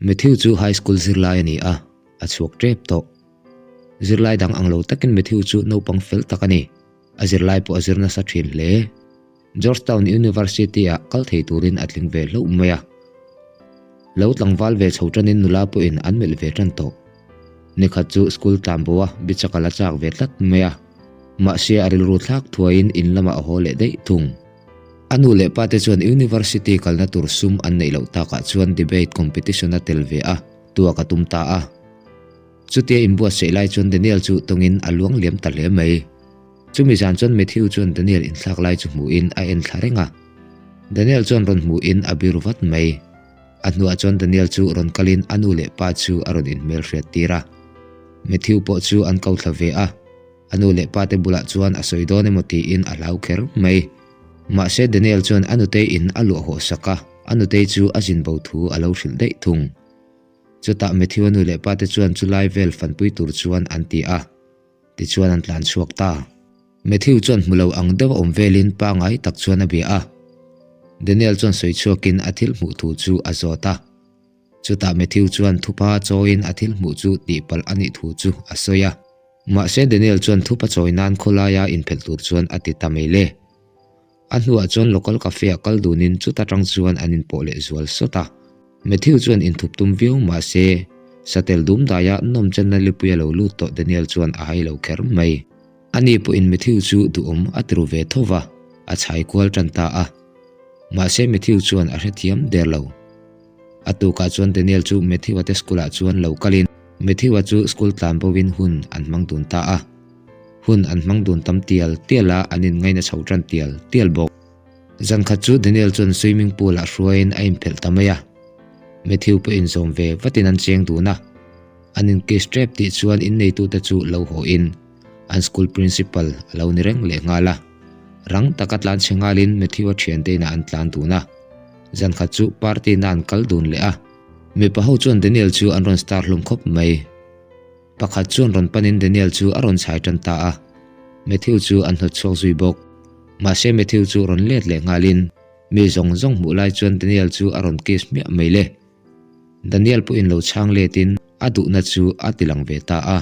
Matthew chu high school zirlai a ni a, a chhuak tep tawh. Zirlai dang ang lo takin Matthew chu naupang fel tak a ni. A zirlai pawh a zir nasa thin hle. Georgetown University-ah kal thei turin a tling ve hlauh mai a. Lo tlangval ve chho tanin nula pawhin an melh ve tan tawh. Nikhat chu school tlan bo a, bichak a la chak ve tlat mai a. Mahse a rilru thlak thuaiin in lamah a haw leh daih thung. A nu leh pa te chuan University kalna tur sum an neih loh takah chuan debate competition a tel ve a, tuak a tum ta a. Chutia inbuatsaih lai chuan Daniel chu tawngin a luang liam ta hle mai. Chumi zan chuan Matthew chuan Daniel inthlak lai chu hmuhin a en thla reng a. Daniel chuan rawn hmuhin a biru vat mai. A hnuah chuan Daniel chu rawn kalin a nu leh pa chu a rawn inhmelhriat tir a. Matthew pawh chu an ko thla ve a. A nu leh pa te bulah chuan a sawi dawn emaw tiin a hlau kher mai. Mahse Daniel chuan a nutei in a luah hawh sak a, a nutei chu a zin bo thu a lo hrilh daih thung. Chutah Matthew a nu leh pa te chuan chulai vel fanpui tur chuan an ti a, tichuan an tlan chhuak ta. Matthew chuan hmu lo ang deuh a awm velin pangai tak chuan a bia a. Daniel chuan sawi chhuakin a thil hmuh thu chu a zawt a. Chutah Matthew chuan thupa chawiin a thil hmuh chu tihpalh a nih thu chu a sawi a. Mahse Daniel chuan thupa chawi nan khawlaia inphelh tur chuan a ti ta mai le. A hnuah chuan local cafe ah kal dunin chuta tang chuan an inpawh leh zual sawt a. Matthew chuan inthup tum viau mahse satel dum daia nawm chenna lipui a lo lut tawh Daniel chuan a hai lo kher mai. Ani pawhin Matthew chu duhawm a ti ru ve tho va, a chhai kual tan ta a. Mahse Matthew chuan a hrethiam der lo. A tukah chuan Daniel chu Matthew-a te school ah chuan lo kalin Matthew-a chu school tlan bo in hun an hmang dun ta a. Hun an hmang dun tam tial tial a, an inngaina chho tan tial tial bawk. Zan khat chu Daniel chuan swimming pool ah hruaiin a inphelh ta mai a. Matthew pawh inzawm ve vatin an cheng dun a. An inkiss tep tih chuan inneitute chu lo haw in an school principal a lo ni reng leh nghal a. Rang taka tlan chhe nghalin Matthew-a thiante inah an tlan dun a. Zan khat chu party na an kal dun leh a. Mipa ho chuan Daniel chu an rawn star hlum khawp mai. Pakhat chuan rawn panin Daniel chu a rawn chhai tan ta a, Matthew chu an hnawt chhuak zui bawk. Mahse Matthew chu rawn let leh nghalin mi zawng zawng hmuh lai chuan Daniel chu a rawn kiss hmiah mai le. Daniel pawhin lo chhang letin a duhna chu a ti lang ve ta a.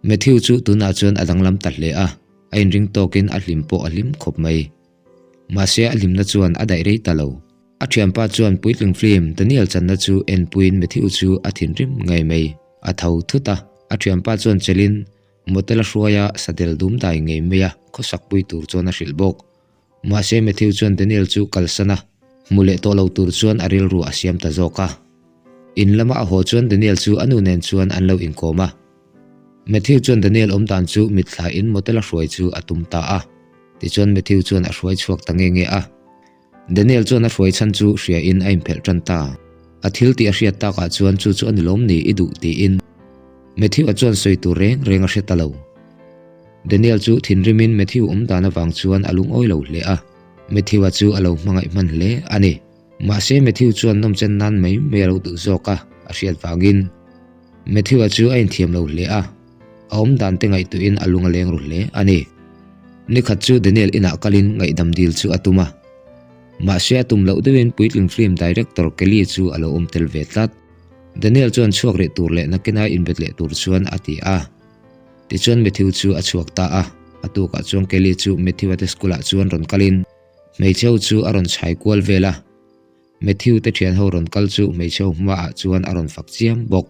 Matthew chu tunah chuan a danglam ta hle a, a inring tawkin a hlim pawh a hlim khawp mai. Mahse a hlimna chuan a daih rei ta lo. A thianpa chuan puitling film Daniel channa chu enpuiin Matthew chu a thinrim ngei mai. A tho thut a, a thianpa chuan chelin motel a hruai a, sadel dum dai ngei mai a, khawsak pui tur chuan a hrilh bawk. Mahse Matthew chuan Daniel chu kalsan a, hmu leh tawh lo tur chuan a rilru a siam ta zawk a. In lama a haw chuan Daniel chu a nu nen chuan an lo inkawm a. Matthew chuan Daniel awm dan chu mitthla in motel a hruai chu a tum ta a. Tichuan Matthew chuan a hruai chhuak ta nge nge a. Daniel chuan a hruai chhan chu hria in a inphelh tan ta. A thil tih a hriat takah chuan chu chu a ni lawm ni i duh tiin Matthew-a chuan sawi tur reng reng a hre ta lo. Daniel chu thinrimin Matthew awm dan avang chuan a lungawi lo hle a, Matthew-a chu a lo hmangaih hman hle a ni. Mahse Matthew chuan nawmchen nan mai mai a lo duh zawk a, a hriat vangin Matthew-a chu a inthiam lo hle a, a awm dan te ngaihtuahin a lung a leng ru hle a ni. Nikhat chu Daniel inah kalin ngaihdam dil chu a tum a. Mahse a tum loh deuhin puitling film director Kelly chu a lo awm tel ve tlat. Daniel chuan chhuak rih tur leh nakina inbet leh tur chuan a ti a. Tichuan Matthew chu a chhuak ta a, a tukah chuan Kelly chu Matthew-a te school ah chuan rawn kalin hmeichhe ho chu a rawn chhai kual vel a. Matthew te thian ho rawn kal chu hmeichhe ho hmaah chuan a rawn fak chiam bawk.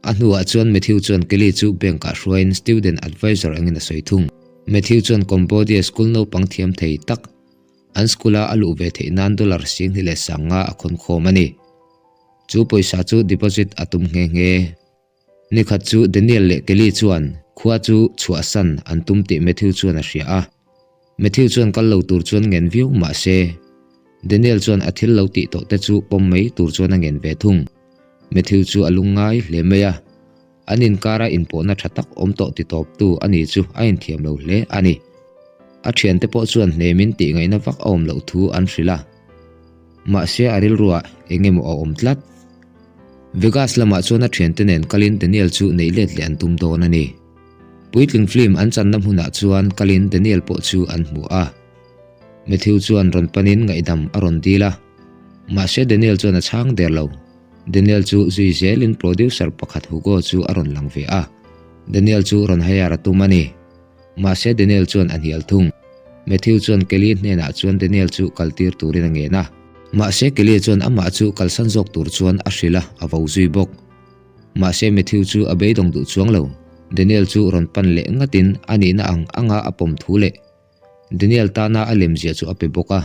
A hnuah chuan Matthew chuan Kelly chu bank ah hruaiin student advisor angin a sawi thung. Matthew chuan Cambodia school naupang thiam thei tak an school a a luh ve theih nan dollar 10,500 a khawn khawm a ni. Chu pawisa chu deposit a tum nghe nghe. Nikhat chu Daniel leh Kelly chuan khua chu chhuahsan an tum tih Matthew chuan a hria a. Matthew chuan kal lo tur chuan ngen viau mah se, Daniel chuan a thil lo tih tawh te chu pawm mai tur chuan a ngen ve thung. Matthew chu a lungngai hle mai a, an inkara inpawhna tha tak awm tawh ti tawptu a ni chu a inthiam lo hle a ni. A thiante pawh chuan hnemin tihngaihna vak a awm loh thu an hrilh a, mahse a rilruah eng emaw a awm tlat. Vegas lamah chuan a thiante nen kalin Daniel chu neih let leh an tum dawn a ni. Puitling film an channa hmunah chuan kalin Daniel pawh chu an hmu a. Matthew chuan rawn panin ngaihdam a rawn dil a. Mahse Daniel chuan a chhang der lo. Daniel chu zui zelin producer pakhat Hugo chu a rawn lang ve a. Daniel chu rawn hire a tum a ni. Mahse Daniel chuan a hnial thung. Matthew chuan Kelly hnenah chuan Daniel chu kaltir turin a ngen a. Mahse Kelly chuan amah chu kalsan zawk tur chuan a hrilh a, a vo zui bawk. Mahse Matthew chu a beidawng duh chuang lo. Daniel chu rawn pan leh ngatin a nihna ang anga a pawm thu leh Daniel tana a lemziah chu a pe bawk a.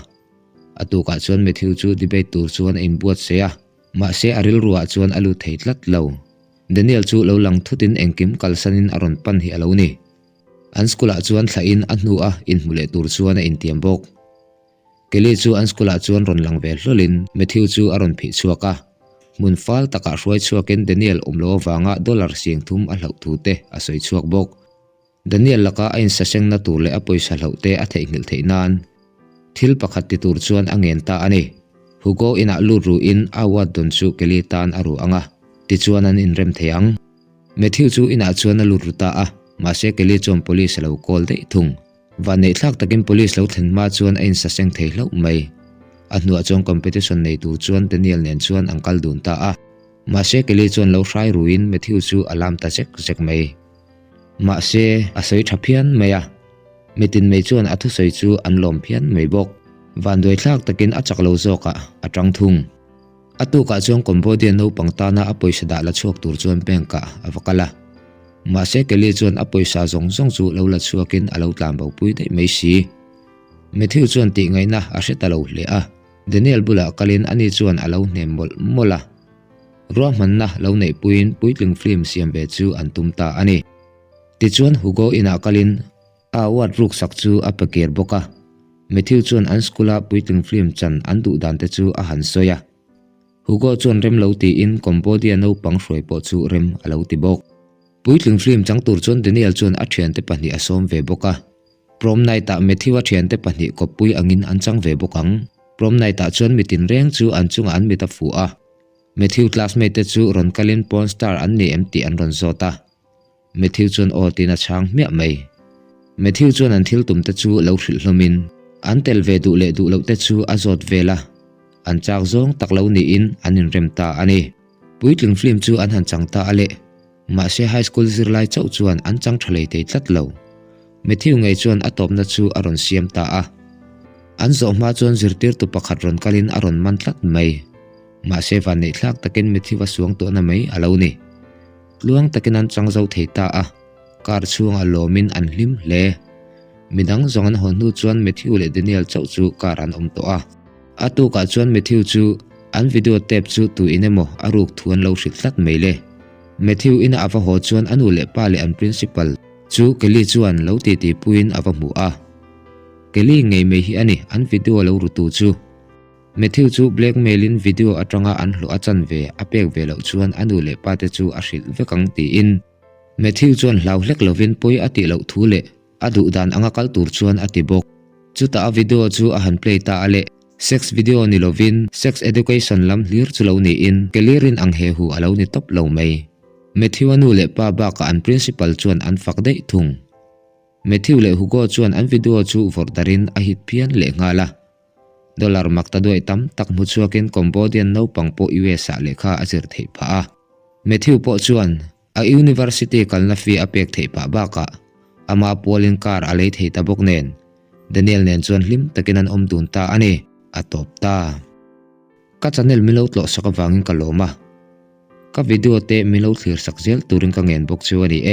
A tukah chuan Matthew chu debate tur chuan a inbuatsaih a, mahse a rilruah chuan a lut thei tlat lo. Daniel chu lo lang thutin engkim kalsanin a rawn pan hi a lo ni. An school-ah chuan thlahin a hnu a inhmu leh tur chuan a intiam bawk. Kelly chu an school-ah chuan rawn lang ve hlawlin Matthew chu a rawn phih chhuak a. Hmun fal takah hruai chhuakin Daniel awm lo avanga dollar 3000 a hlauh thu te a sawi chhuak bawk. Daniel laka a insasengna tur leh a pawisa hlauh te a theihnghilh theih nan thil pakhat ti tur chuan a ngen ta a ni. Hugo inah lut ruin a award dawn chu Kelly tan a ru ang a, tichuan an inrem thei ang. Matthew chu inah chuan a lut ru ta a, mahse Kelly chuan police a lo call daih thung. Vanneihthlak takin police lo thlen hma chuan a insaseng thei hlauh mai. A hnuah chuan competition nei tur chuan Daniel nen chuan an kal dun ta a. Mahse Kelly chuan lo hrai ruin Matthew chu a lam ta zek zek mai. Mahse a sawi tha phian mai a. Mitin mai chuan a thusawi chu an lawm phian mai bawk. Vanduaithlak takin a chak lo zawkah a tang thung. A tukah chuan Cambodia naupang tana a pawisa dah la chhuak tur chuan bank ah a va kal a. Mahse Kelly chuan a pawisa zawng zawng chu lo la chhuakin a lo tlan bo pui daih mai si. Matthew chuan tih ngaihna a hre ta lo hle a, Daniel bulah kalin ani chuan a lo hnem mawlh mawlh a. Ruahmanna lo neih puiin puitling film siam ve chu an tum ta a ni. Tichuan Hugo inah kalin A award ruksak chu a pe kir bawk a. Matthew chuan an school-a puitling film chan an duh dan te chu a han sawi a. Hugo chuan rem lo tiin Cambodia naupang hruai pawh chu rem a lo ti bawk. Puitling film chang tur chuan Daniel chuan a thiante pahnih a sawm ve bawk a. Prom night-ah Matthew-a thiante pahnih kawppui angin an chang ve bawk ang. Prom night-ah chuan mitin reng chu an chungah an mit a fuh a. Matthew classmate te chu rawn kalin porn star an ni em tih an rawn zawt a. Matthew chuan aw tiin a chhang hmiah mai. Matthew chuan an thil tum te chu lo hrilh hlawmin an tel ve duh leh duh loh te chu a zawt vel a, an chak zawng tak lo niin an inrem ta a ni. Puitling film chu an han chang ta a leh, mahse high school zirlai chauh chuan an chang tha lei thei tlat lo. Matthew ngei chuan a tawpna chu a rawn siam ta a. An zawh hma chuan zirtirtu pakhat rawn kalin a rawn man tlat mai. Mahse vanneihthlak takin Matthew a suang tawhna mai a lo ni. Tluang takin an chang zo thei ta a, car chhungah lawmin an hlim hle. Midang zawng an haw hnu chuan Matthew leh Daniel chauh chu car an awm tawh a. A tukah chuan Matthew chu an video tape chu tu in emaw a ruk thu an lo hrilh tlat mai le. Matthew ina a va haw chuan a nu leh pa leh an principal chu Kelly chuan lo titi puiin a va hmu a. Kelly ngei mai hi a ni an video lo rutu chu. Matthew chu blackmail in video atanga an hlawh a chan ve a pek ve loh chuan a nu leh pa te chu a hrilh vek ang tiin Matthew chuan hlau hlek lovin pawi a tih loh thu leh a duh dan anga kal tur chuan a ti bawk. Chutah a video chu a han play ta a leh sex video ni lovin sex education lam hlir chu lo niin Kelly rin ang he hu a lo ni tawp lo mai. Matthew a nu leh pa bakah an principal chuan an fak daih thung. Matthew leh Hugo chuan an video chu vawrh darin a hit phian leh nghal a. Dollar mak ta duai tam tak hmu chhuakin Cambodian naupang pawh US ah lehkha a zir theih phah a. Matthew pawh chuan a university kalna fee a pek theih phah bakah ama pualin car a lei thei ta bawk nen Daniel nen chuan hlim takin an awm dun ta a ni, a tawp ta. Ka channel min lo tlawh sak avangin ka lawm a, ka video te min lo thlir sak zel turin ka ngen bawk chu a ni e.